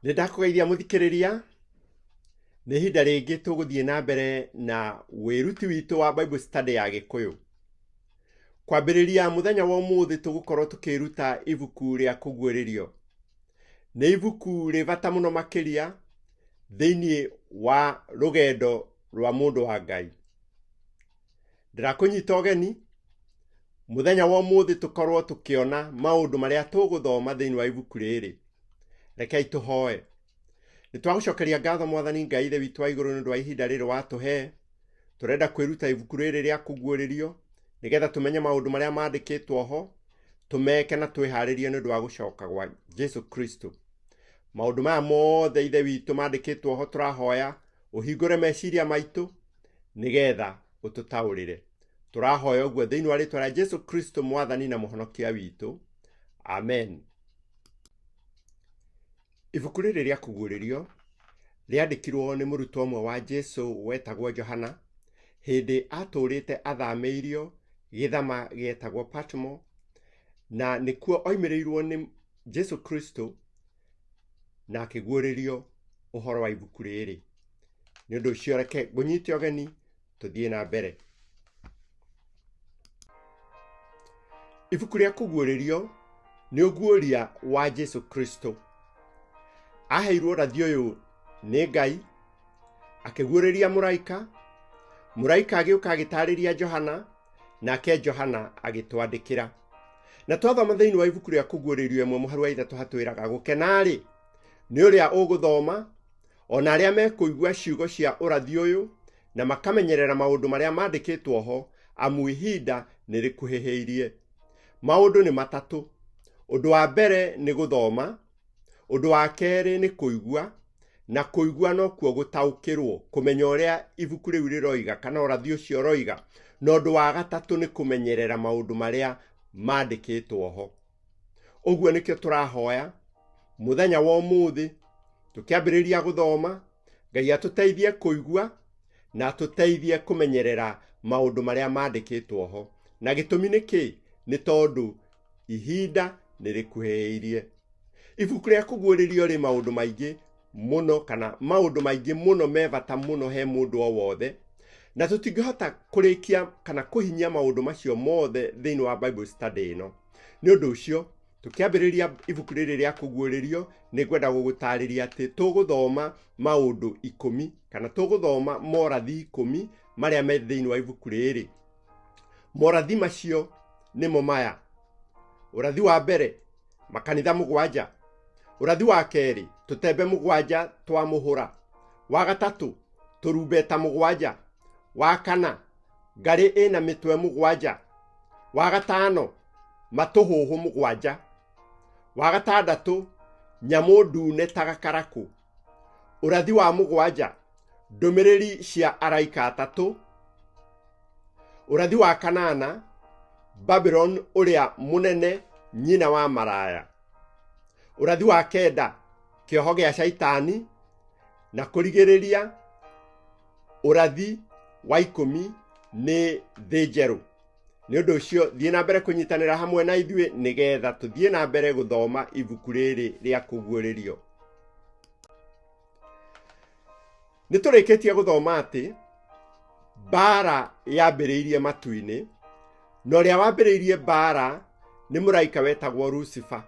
Nĩ ndakũgeithia mũthikĩrĩria, nĩ ihinda rĩngĩ tũgũthiĩ na mbere na wĩruti witũ wa Bible Study ya Gĩkũyũ. Kwambĩrĩria mũthenya wa ũmũthĩ tũgũkorwo tũkĩĩruta ibuku rĩa Kũguũrĩrio. Nĩ ibuku rĩ bata mũno makĩria thĩinĩ wa rũgendo rwa mũndũ wa Ngai. Ndĩrakũnyita ũgeni mũthenya wa ũmũthĩ tũkorwo tũkĩona maũndũ marĩa tũgũthoma thĩinĩ wa ibuku rĩrĩ. Rekei tũhoe. Nĩ twagũcokeria ngatho Mwathani Ngai Ithe witũ wa igũrũ nĩ ũndũ wa ihinda rĩrĩ watũhe. Tũrenda kwĩruta ibuku rĩrĩ rĩa kũguũrĩrio nĩgetha tũmenye maũndũ marĩa mandĩkĩtwo ho, tũmeke na twĩharĩrie nĩ ũndũ wa gũcoka gwa Jesu Kristo. Maũndũ maya mothe Ithe witũ mandĩkĩtwo ho tũrahoya ũhingũre meciria maitũ nĩgetha ũtũtaũrĩre. Tũrahoya ũguo thĩinĩ wa rĩtwa rĩa Jesu Kristo Mwathani na Mũhonokia witũ. Amen. Ibuku rĩrĩ rĩa Kũguũrĩrio rĩandĩkirwo nĩ mũrutwo ũmwe wa Jesu wetagwo Johana hĩndĩ atũrĩte athamĩirio gĩthama gĩetagwo Patmo, na nĩkuo oimĩrĩirwo nĩ Jesu Kristo na akĩguũrĩrio ũhoro wa ibuku rĩrĩ. Nĩ ũndũ ũcio reke ngũnyite ũgeni tũthiĩ na mbere. Ibuku rĩa Kũguũrĩrio nĩ ũguũria wa Jesu Kristo. Aheirwo ũrathi ũyũ nĩ Ngai, akĩguũrĩria mũraika, mũraika agĩũka agĩtarĩria Johana, nake Johana agĩtwandĩkĩra. Na twathoma thĩinĩ wa ibuku rĩa Kũguũrĩrio ĩmwe mũharu wa ithatũ hatwĩraga gũkena-rĩ, nĩ ũrĩa ũgũthoma, ona arĩa mekũigua ciugo cia ũrathi ũyũ, na makamenyerera maũndũ marĩa mandĩkĩtwo ho, amu ihinda nĩ rĩkuhĩhĩirie. Maũndũ nĩ matatũ. Ũndũ wa mbere nĩ gũthoma, ũndũ wa kerĩ nĩ kũigua, na kũigua nokuo gũtaũkĩrwo, kũmenya ũrĩa ibuku rĩu rĩroiga kana ũrathi ũcio ũroiga, na ũndũ wa gatatũ nĩ kũmenyerera maũndũ marĩa mandĩkĩtwo ho. Ũguo nĩkĩo tũrahoya mũthenya wa ũmũthĩ tũkĩambĩrĩria gũthoma, Ngai atũteithie kũigua na atũteithie kũmenyerera maũndũ marĩa mandĩkĩtwo ho. Na gĩtũmi nĩ kĩ? Nĩ tondũ ihinda nĩ rĩkuhĩrĩirie. Ibuku rĩa Kũguũrĩrio rĩ maũndũ maingĩ mũno kana maũndũ maingĩ mũno me bata mũno he mũndũ o wothe, na tũtingĩhota kũrĩkia kana kũhinyia maũndũ macio mothe thĩinĩ wa Bible study ĩno. Nĩ ũndũ ũcio, tũkĩambĩrĩria ibuku rĩrĩ rĩa Kũguũrĩrio, nĩ ngwenda gũgũtarĩria atĩ tũgũthoma maũndũ ikũmi kana tũgũthoma morathi ikũmi marĩa me thĩinĩ wa ibuku rĩrĩ. Morathi macio nĩmo maya: ũrathi wa mbere, makanitha mũgwanja; ũrathi wa kerĩ, tũtembe mũgwanja twa mũhũra; wa gatatũ, tũrumbeta mũgwanja; wa kana, ngarĩ ĩna mĩtwe mũgwanja; wa gatano, matũhũhũ mũgwanja; wa gatandatũ, nyamũ ndune ta gakarakũ; ũrathi wa mũgwanja, ndũmĩrĩri cia araika atatũ; ũrathi wa kanana, Babylon ũrĩa mũnene, nyina wa maraya; ũrathi wa kenda, kĩoho gĩa Shaitani; na kũrigĩrĩria ũrathi wa ikũmi nĩ thĩ njerũ. Nĩ ũndũ ũcio thiĩ na mbere kũnyitanĩra hamwe na ithuĩ nĩgetha tũthiĩ na mbere gũthoma ibuku rĩrĩ rĩa Kũguũrĩrio. Nĩ tũrĩkĩtie gũthoma atĩ mbara yambĩrĩirie matu-inĩ, na ũrĩa wambĩrĩirie mbara nĩ mũraika wetagwo Lucifer.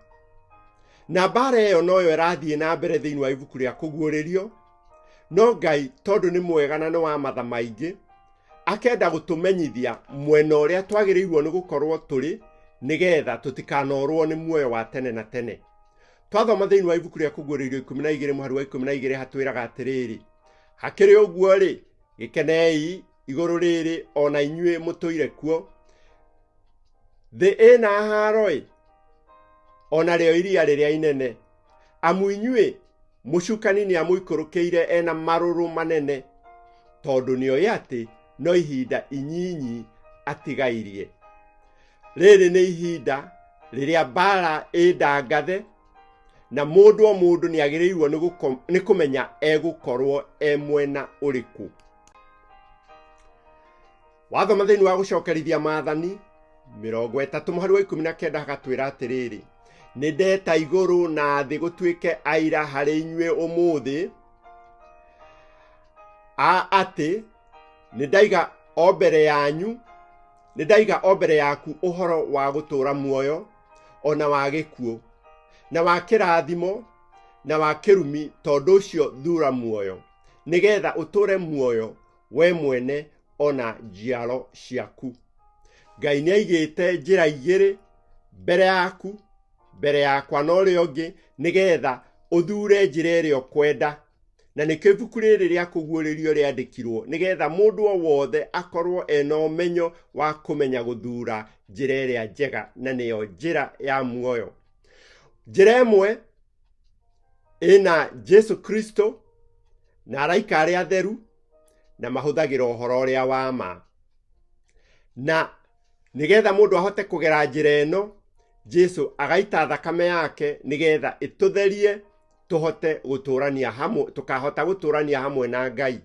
Na mbara ĩyo noyo ĩrathiĩ na mbere thĩinĩ wa ibuku rĩa Kũguũrĩrio, no Ngai tondũ nĩ mwega na nĩ wa matha maingĩ, akenda gũtũmenyithia mwena ũrĩa twagĩrĩirwo nĩ gũkorwo tũrĩ nĩgetha tũtikanorwo nĩ muoyo wa tene na tene. Twathoma thĩinĩ wa ibuku rĩa Kũguũrĩrio ikũmi na igĩrĩ mũhari wa ikũmi na igĩrĩ hatwĩraga atĩrĩrĩ, hakĩrĩ ũguo-rĩ, gĩkenei igũrũ rĩrĩ o na inyuĩ mũtũire kuo, thĩ ĩna haro-ĩ, o narĩo iria rĩrĩa inene, amu inyuĩ mũcukani nĩamũikũrũkĩire ena marũrũ manene, tondũ nĩoĩ atĩ no ihinda inyinyi atigairie. Rĩrĩ nĩ ihinda rĩrĩa mbara ĩndangathe na mũndũ o mũndũ nĩ agĩrĩirwo nĩ kũmenya egũkorwo e mwena ũrĩkũ. Wathoma thĩinĩ wa gũcokerithia maathani mĩrongo ĩtatũ mũhari wa ikũmi na kenda hagatwĩra atĩrĩrĩ, Nĩ ndeta igũrũ na thĩ gũtuĩke aira harĩ inyuĩ ũmũthĩ, a atĩ nĩ ndaiga o mbere yanyu, nĩ ndaiga o mbere yaku ũhoro wa gũtũũra muoyo ona wa gĩkuũ, na wa kĩrathimo na wa kĩrumi, tondũ ũcio thura muoyo, nĩgetha ũtũũre muoyo we mwene ona njiaro ciaku. Ngai nĩ aigĩte njĩra igĩrĩ mbere yaku, mbere yakwa na ũrĩa ũngĩ, nĩgetha ũthure njĩra ĩrĩa ũkwenda. Na nĩkĩo ibuku rĩrĩ rĩa kũguũrĩrio rĩandĩkirwo, nĩgetha mũndũ o wothe akorwo ena ũmenyo wa kũmenya gũthura njĩra ĩrĩa njega, na nĩyo njĩra ya muoyo. Njĩra ĩmwe ĩna Jesu Kristo na araika arĩa atheru, na mahũthagĩra ũhoro ũrĩa wa ma. Na nĩgetha mũndũ ahote kũgera njĩra ĩno, Jesu agaita thakame yake nĩgetha ĩtũtherie tũhote gũtũrania hamwe, tũkahota gũtũrania hamwe na Ngai.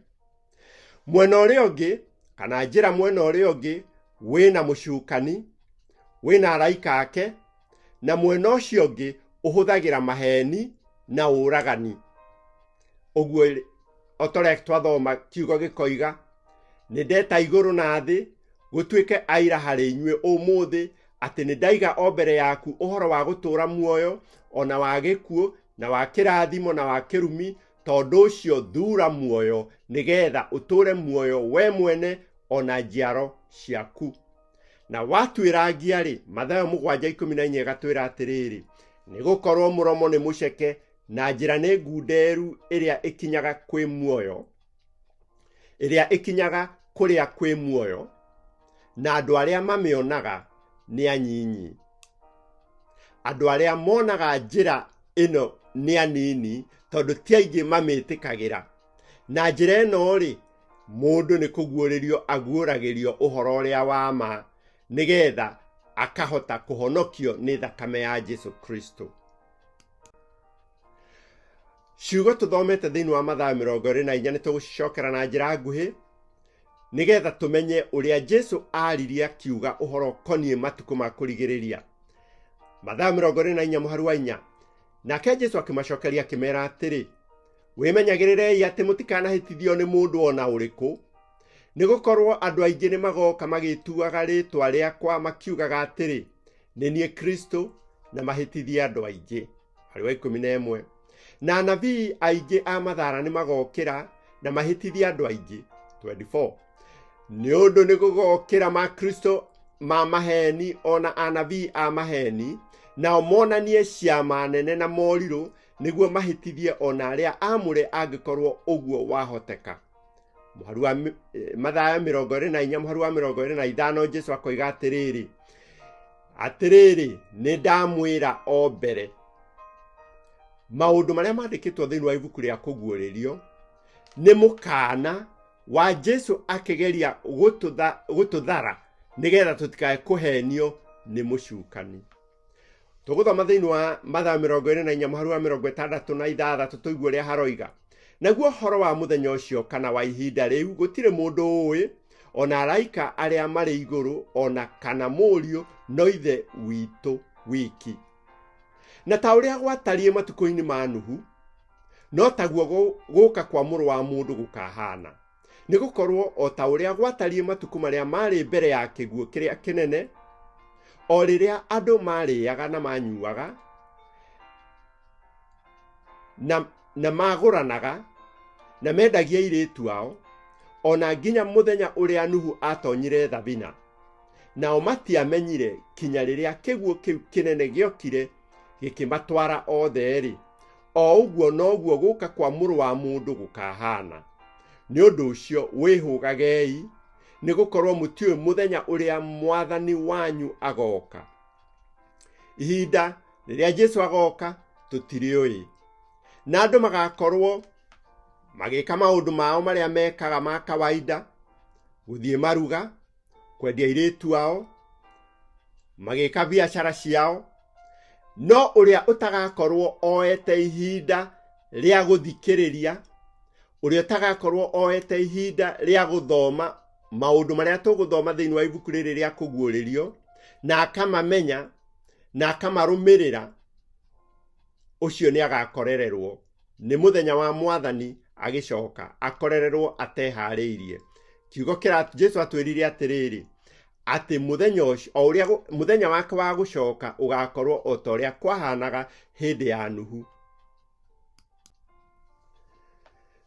Mwena ũrĩa ũngĩ, kana njĩra mwena ũrĩa ũngĩ, wĩna mũcukani, wĩna araika ake, na mwena ũcio ũngĩ ũhũthagĩra maheni na ũragani. Ũguo o ta ũrĩa twathoma kiugo gĩkoiga, nĩ ndeta igũrũ na thĩ gũtuĩke aira harĩ inyuĩ ũmũthĩ, atĩ nĩ ndaiga o mbere yaku ũhoro wa gũtũũra muoyo ona wa gĩkuũ, na wa kĩrathimo na wa kĩrumi, tondũ ũcio thura muoyo nĩgetha ũtũũre muoyo we mwene ona njiaro ciaku. Na watuĩra ngia-rĩ, Mathayo 7:14 ĩgatwĩra atĩrĩrĩ, nĩ gũkorwo mũromo nĩ mũceke na njĩra nĩ ngunderu ĩrĩa ĩkinyaga kwĩ muoyo, ĩrĩa ĩkinyaga kũrĩa kwĩ muoyo, na andũ arĩa mamĩonaga nĩ anyinyi. Andũ arĩa monaga njĩra ĩno nĩ anini, tondũ ti aingĩ mamĩtĩkagĩra. Na njĩra ĩno-rĩ, mũndũ nĩ kũguũrĩrio aguũragĩrio ũhoro ũrĩa wa ma, nĩgetha akahota kũhonokio nĩ thakame ya Jesu Kristo. Ciugo tũthomete thĩinĩ wa Mathayo 24 nĩ tũgũcicokera na njĩra nguhĩ, nĩgetha tũmenye ũrĩa Jesu aririe akiuga ũhoro ũkoniĩ matukũ ma kũrigĩrĩria. Mathayo 24 mũhari wa 4. Nake Jesu akĩmacokeria akĩmera atĩrĩ, wĩmenyagĩrĩrei atĩ mũtikanahĩtithio nĩ mũndũ o na ũrĩkũ, nĩ gũkorwo andũ aingĩ nĩ magoka magĩtuaga rĩĩtwa rĩakwa makiugaga atĩrĩ, nĩ niĩ Kristo, na mahĩtithie andũ aingĩ. Mũhari wa 11. Na anabii aingĩ a mathara nĩ magokĩra na mahĩtithie andũ aingĩ. 24. Nĩ ũndũ nĩ gũgokĩra makristo ma maheni ona anabii a maheni, nao monanie ciama nene na morirũ, nĩguo mahĩtithie ona arĩa aamũre angĩkorwo ũguo wahoteka. Mũhari wa Mathayo 24 mũhari wa 25, Jesu akoiga atĩrĩrĩ, atĩrĩrĩ, nĩ ndamwĩra o mbere. Maũndũ marĩa mandĩkĩtwo thĩinĩ wa ibuku rĩa kũguũrĩrio nĩ mũkaana wa Jesu akĩgeria gũtũthara nĩgetha tũtikae kũhenio nĩ mũcukani. Tũgũthoma thĩinĩ wa Mathayo 24 mũhari wa 66 tũigue ũrĩa haroiga. Naguo ũhoro wa mũthenya ũcio kana wa ihinda rĩu gũtirĩ mũndũ ũĩ, ona araika arĩa marĩ igũrũ, ona kana mũriũ, no Ithe witũ wiki. Na ta ũrĩa gwatariĩ matukũ-inĩ ma Nuhu, no taguo gũka kwa Mũrũ wa Mũndũ gũkahana. Nĩ gũkorwo o ta ũrĩa gwatariĩ matukũ marĩa marĩ mbere ya kĩguũ kĩrĩa kĩnene, o rĩrĩa andũ marĩaga na manyuaga, na magũranaga, na mendagia airĩtu ao, ona nginya mũthenya ũrĩa Nuhu atonyire thabina, nao matiamenyire kinya rĩrĩa kĩguũ kĩu kĩnene gĩokire gĩkĩmatwara othe-rĩ, o ũguo noguo gũka kwa Mũrũ wa Mũndũ gũkahana. Nĩ ũndũ ũcio wĩhũgagei, nĩ gũkorwo mũtiũĩ mũthenya ũrĩa Mwathani wanyu agoka. Ihinda rĩrĩa Jesu agoka tũtirĩũĩ, na andũ magakorwo magĩka maũndũ mao marĩa mekaga ma kawaida, gũthiĩ maruga, kwendia airĩtu ao, magĩka biacara ciao, no ũrĩa ũtagakorwo oete ihinda rĩa gũthikĩrĩria, ũrĩa ũtagakorwo oete ihinda rĩa gũthoma maũndũ marĩa tũgũthoma thĩinĩ wa ibuku rĩrĩ rĩa kũguũrĩrio, na akamamenya na akamarũmĩrĩra, Ũcio nĩ agakorererwo nĩ mũthenya wa Mwathani agĩcoka, akorererwo ateharĩirie. Kiugo kĩra Jesu atwĩrire atĩrĩrĩ, atĩ mũthenya ũcio, o ũrĩa mũthenya wake wa gũcoka ũgakorwo o ta ũrĩa kwahanaga hĩndĩ ya Nuhu.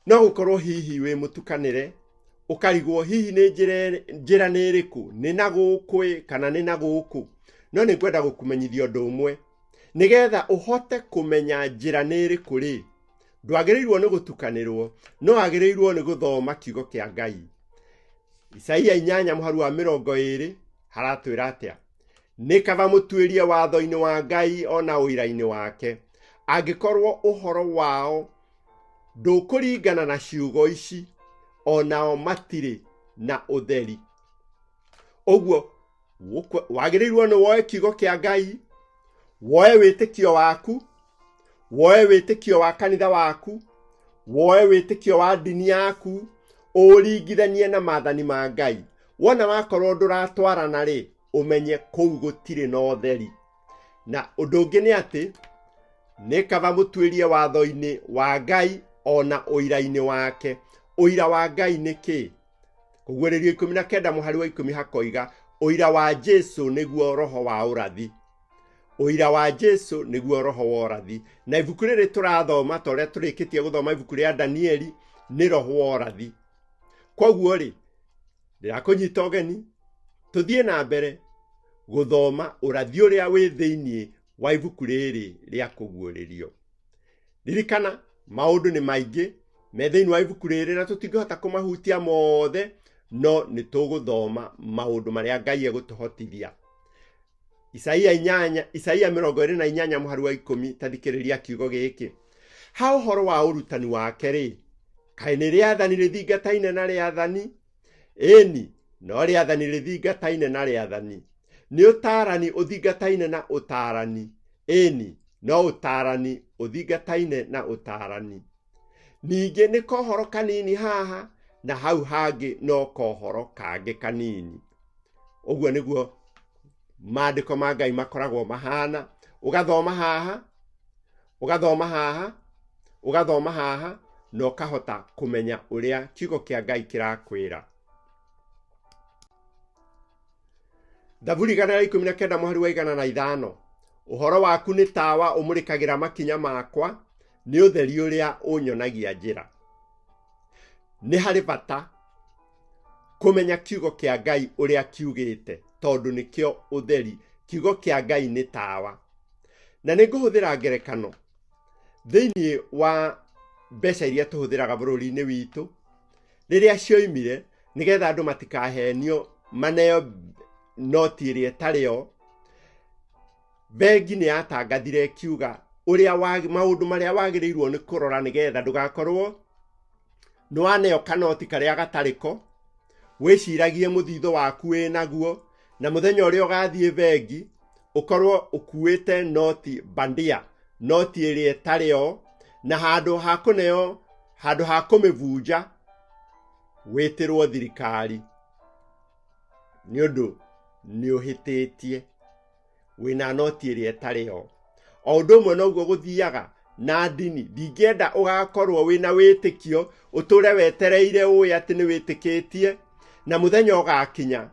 No gũkorwo hihi wĩ mũtukanĩre, ũkarigwo hihi nĩ njĩra nĩ ĩrĩkũ, nĩ na gũkũ ĩ kana nĩ na gũkũ. No nĩ ngwenda gũkũmenyithia ũndũ ũmwe, nĩgetha ũhote kũmenya njĩra nĩ ĩrĩkũ rĩ, ndwagĩrĩirwo nĩ gũtukanĩrwo, no wagĩrĩirwo nĩ gũthoma kiugo kĩa Ngai. Isaia 8 mũharu wa 20 haratwĩra atĩa? Nĩ kaba mũtuĩrie watho-inĩ wa Ngai ona ũira-inĩ wake, angĩkorwo ũhoro wao ndũkũringana na ciugo ici, onao matirĩ na ũtheri. Ũguo wagĩrĩirwo nĩ woe kiugo kĩa Ngai, woe wĩtĩkio waku, woe wĩtĩkio wa kanitha waku, woe wĩtĩkio wa ndini yaku, ũringithanie na maathani ma Ngai. Wona wakorwo ndũratwarana rĩ, ũmenye kũu gũtirĩ na ũtheri. Na ũndũ ũngĩ nĩ atĩ, nĩ kaba mũtuĩrie watho-inĩ wa Ngai ona ũira-inĩ wake. Ũira wa Ngai nĩ kĩĩ? Kũguũrĩrio 19 mũhari wa 10 hakoiga, ũira wa Jesu nĩguo roho wa ũrathi. Ũira wa Jesu nĩguo roho wa ũrathi. Na ibuku rĩrĩ tũrathoma, ta ũrĩa tũrĩkĩtie gũthoma ibuku rĩa Danieli, nĩ roho wa ũrathi. Kwoguo rĩ, ndĩrakũnyita ũgeni tũthiĩ na mbere gũthoma ũrathi ũrĩa wĩ thĩinĩ wa ibuku rĩrĩ rĩa Kũguũrĩrio. Ririkana, maũndũ nĩ maingĩ me thĩinĩ wa ibuku rĩrĩ na tũtingĩhota kũmahutia mothe, no nĩ tũgũthoma maũndũ marĩa Ngai egũtũhotithia. Isaia inyanya, Isaia 28 mũhari wa 10, ta thikĩrĩria kiugo gĩkĩ. Ha ũhoro wa ũrutani wake rĩ, kaĩ nĩ rĩathani rĩthingataine na rĩathani? Ĩni, no rĩathani rĩthingataine na rĩathani. Nĩ ũtaarani ũthingataine na ũtaarani. Ĩni, no ũtaarani ũthingataine na ũtaarani. Ningĩ nĩ kohoro kanini haha na hau hangĩ no kohoro kangĩ kanini. Ũguo nĩguo maandĩko ma Ngai makoragwo mahana. Ũgathoma haha, ũgathoma haha, ũgathoma haha, na ũkahota kũmenya ũrĩa kiugo kĩa Ngai kĩrakwĩra. Thaburi 119 mũhari wa 105, ũhoro waku nĩ tawa ũmũrĩkagĩra makinya makwa, nĩ ũtheri ũrĩa ũnyonagia njĩra. Nĩ harĩ bata kũmenya kiugo kĩa Ngai ũrĩa kiugĩte, tondũ nĩkĩo ũtheri. Kiugo kĩa Ngai nĩ tawa. Na nĩ ngũhũthĩra ngerekano thĩinĩ wa mbeca iria tũhũthĩraga bũrũri-inĩ witũ, rĩrĩa cioimire, nĩgetha andũ matikahenio maneo noti ĩrĩa ĩtarĩ yo, bengi nĩ yatangathire ĩkiuga ũrĩa maũndũ marĩa wagĩrĩirwo nĩ kũrora nĩgetha ndũgakorwo nĩ waneo kanoti karĩa gatarĩ ko, wĩciragie mũthithũ waku wĩ naguo, na mũthenya ũrĩa ũgathiĩ bengi ũkorwo ũkuĩte noti bandia, noti ĩrĩa ĩtarĩ yo, na handũ ha kũneo, handũ ha kũmĩbunja wĩtĩrwo thirikari nĩ ũndũ nĩ ũhĩtĩtie, wĩna noti ĩrĩa ĩtarĩ yo. O ũndũ ũmwe noguo gũthiaga na ndini. Ndingĩenda ũgakorwo wĩna wĩtĩkio, ũtũre wetereire ũĩ atĩ nĩ wĩtĩkĩtie, na mũthenya ũgakinya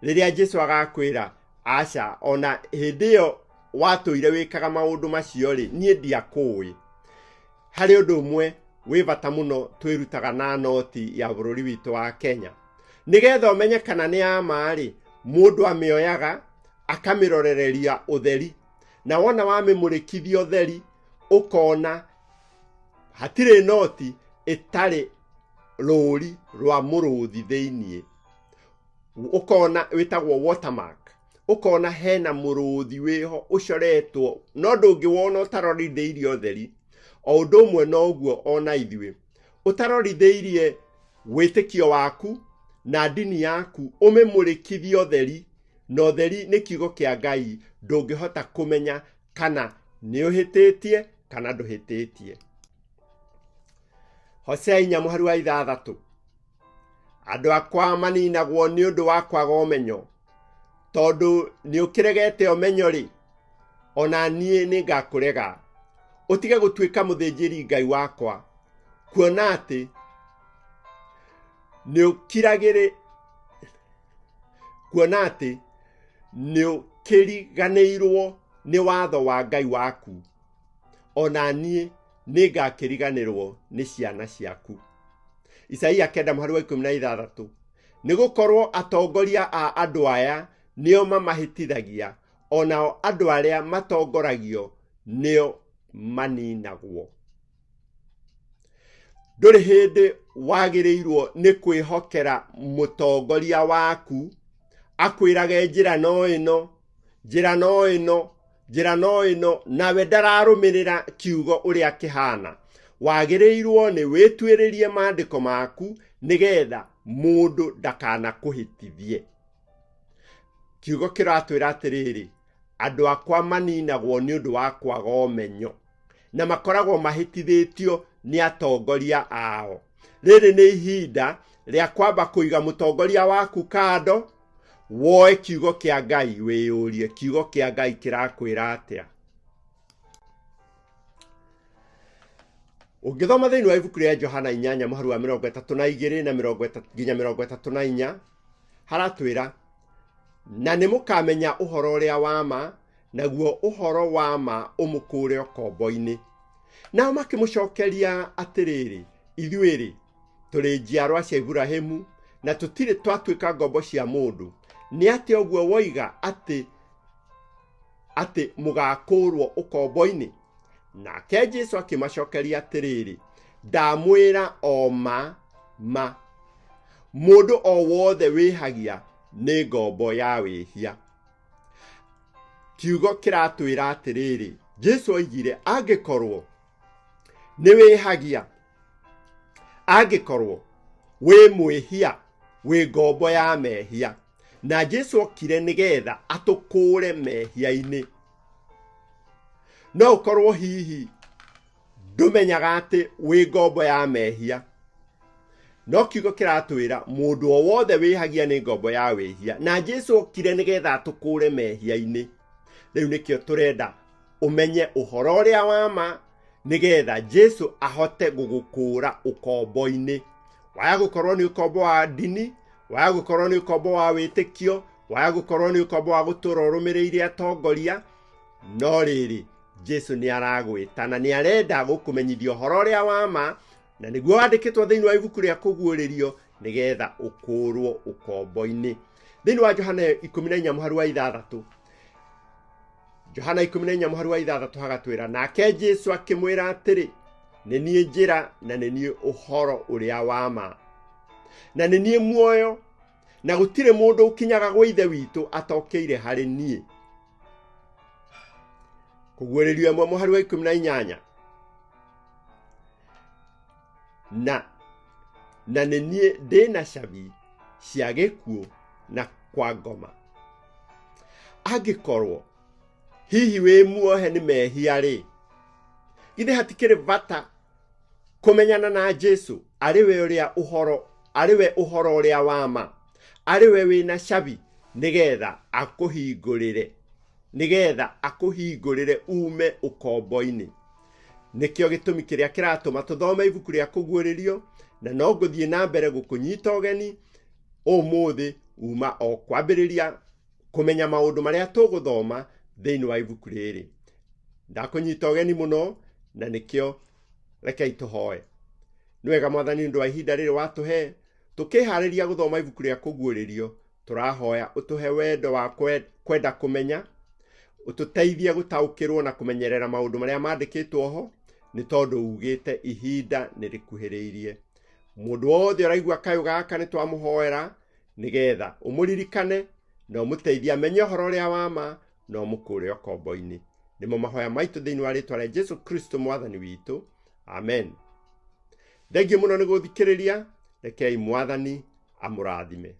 rĩrĩa Jesu agakwĩra aca, ona hĩndĩ ĩyo watũire wĩkaga maũndũ macio rĩ, niĩ ndiakũĩ. Harĩ ũndũ ũmwe wĩ bata mũno twĩrutaga na noti ya bũrũri witũ wa Kenya. Nĩgetha ũmenye kana nĩ ya ma rĩ, mũndũ amĩoyaga akamĩrorereria ũtheri, na wona wamĩmũrĩkithia ũtheri ũkona hatirĩ noti ĩtarĩ rũri rwa mũrũthi thĩiniĩ. Ũkona wĩtagwo watermark, ũkona hena mũrũthi wĩho ũcoretwo, no ndũngĩwona ũtarorithĩirie ũtheri. O ũndũ ũmwe noguo ona ithuĩ, ũtarorithĩirie wĩtĩkio waku na ndini yaku, ũmĩmũrĩkithie ũtheri, na ũtheri nĩ kiugo kĩa Ngai, ndũngĩhota kũmenya kana nĩ ũhĩtĩtie kana ndũhĩtĩtie. Hosea 4 mũhari wa 6, andũ akwa maninagwo nĩ ũndũ wa kwaga ũmenyo, tondũ nĩ ũkĩregete ũmenyo rĩ, ona niĩ nĩ ngakũrega, Ũtige gũtuĩka mũthĩnjĩri Ngai wakwa, kuona atĩ nĩũkiragĩrĩ kuona atĩ nĩũkĩriganĩirwo nĩ watho wa Ngai waku, o na niĩ nĩngakĩriganĩrwo nĩ ciana ciaku. Isaia 9 mũhari wa 16. Nĩ gũkorwo atongoria a andũ aya nĩo mamahĩtithagia, o nao andũ arĩa matongoragio nĩo maninagwo. Ndũrĩ hĩndĩ wagĩrĩirwo nĩ kwĩhokera mũtongoria waku akwĩrage njĩra no ĩno, njĩra no ĩno, njĩra no ĩno, nawe ndararũmĩrĩra kiugo ũrĩa kĩhana. Wagĩrĩirwo nĩ wĩtuĩrĩrie maandĩko maku nĩgetha mũndũ ndakanakũhĩtithie. Kiugo kĩratwĩra atĩrĩrĩ, andũ akwa maninagwo nĩ ũndũ wa kwaga ũmenyo na makoragwo mahĩtithĩtio nĩ atongoria ao. Rĩrĩ nĩ ihinda rĩa kwamba kũiga mũtongoria waku kando, woe kiugo kĩa Ngai wĩyũrie kiugo kĩa Ngai kĩrakwĩra atĩa. Ũngĩthoma thĩinĩ wa ibuku rĩa Johana 8 mũhari wa 32 na 30 nginya 34 haratwĩra, na nĩ mũkamenya ũhoro ũrĩa wa ma, naguo ũhoro wa ma ũmũkũũre ũkombo-inĩ. Nao makĩmũcokeria atĩrĩrĩ, ithuĩ-rĩ, tũrĩ njiarwa cia Iburahimu na tũtirĩ twatuĩka ngombo cia mũndũ. Nĩ atĩa ũguo woiga atĩ mũgaakũũrwo ũkombo-inĩ? Nake Jesu akĩmacokeria atĩrĩrĩ, ndamwĩra o ma ma, mũndũ o wothe wĩhagia nĩ ngombo ya wĩhia. Kiugo kĩratwĩra atĩrĩrĩ, Jesu oigire angĩkorwo nĩ wĩhagia, angĩkorwo wĩ mwĩhia, wĩ ngombo ya mehia, na Jesu okire nĩgetha atũkũũre mehia-inĩ. No ũkorwo hihi ndũmenyaga atĩ wĩ ngombo ya mehia, no kiugo kĩratwĩra mũndũ o wothe wĩhagia nĩ ngombo ya wĩhia, na Jesu okire nĩgetha atũkũũre mehia-inĩ. Rĩu nĩkĩo tũrenda ũmenye ũhoro ũrĩa wa ma nĩgetha Jesu ahote gũgũkũũra ũkombo-inĩ. Waya gũkorwo nĩ ũkombo wa ndini, waya gũkorwo nĩ ũkombo wa wĩtĩkio, waya gũkorwo nĩ ũkombo wa gũtũra ũrũmĩrĩire atongoria, no rĩrĩ, Jesu nĩ aragwĩta na nĩ arenda gũkũmenyithia ũhoro ũrĩa wa ma, na nĩguo wandĩkĩtwo thĩinĩ wa ibuku rĩa kũguũrĩrio nĩgetha ũkũũrwo ũkombo-inĩ. Thĩinĩ wa Johana 14 mũhari wa 6, Johana 14 mũhari wa 6 hagatwĩra, nake Jesu akĩmwĩra atĩrĩ, nĩ niĩ njĩra na nĩ niĩ ũhoro ũrĩa wa ma na nĩ niĩ muoyo, na gũtirĩ mũndũ ũkinyaga gwa Ithe witũ atokĩire harĩ niĩ. Kũguũrĩrio 1 mũhari wa 18, na nĩ niĩ ndĩ na cabi cia gĩkuũ na kwa ngoma. Angĩkorwo hihi wĩ muohe nĩ mehia rĩ, githĩ hatikĩrĩ bata kũmenyana na Jesu arĩ we ũrĩa ũhoro, arĩ we ũhoro ũrĩa wa ma, arĩ we wĩna cabi nĩgetha akũhingũrĩre, nĩgetha akũhingũrĩre ume ũkombo-inĩ. Nĩkĩo gĩtũmi kĩrĩa kĩratũma tũthome ibuku rĩa kũguũrĩrio, na no ngũthiĩ na mbere gũkũnyita ũgeni ũmũthĩ uma o kwambĩrĩria kũmenya maũndũ marĩa tũgũthoma thĩinĩ wa ibuku rĩrĩ. Ndakũnyita ũgeni mũno, na nĩkĩo rekei tũhoe. Nĩ wega Mwathani, nĩ ũndũ wa ihinda rĩrĩ watũhe tũkĩharĩria gũthoma ibuku rĩa kũguũrĩrio, tũrahoya ũtũhe wendo wa kwenda kũmenya, ũtũteithie gũtaũkĩrwo na kũmenyerera maũndũ marĩa mandĩkĩtwo ho, nĩ tondũ ugĩte ihinda nĩ rĩkuhĩrĩirie. Mũndũ wothe ũraigua kayũ gaka nĩ twamũhoera nĩgetha ũmũririkane na ũmũteithie amenye ũhoro ũrĩa wa ma na ũmũkũũre ũkombo-inĩ. Nĩmo mahoya maitũ thĩinĩ wa rĩtwa rĩa Jesu Kristo mwathani witũ. Amen. Thengiũ mũno nĩ gũthikĩrĩria, rekei mwathani amũrathime.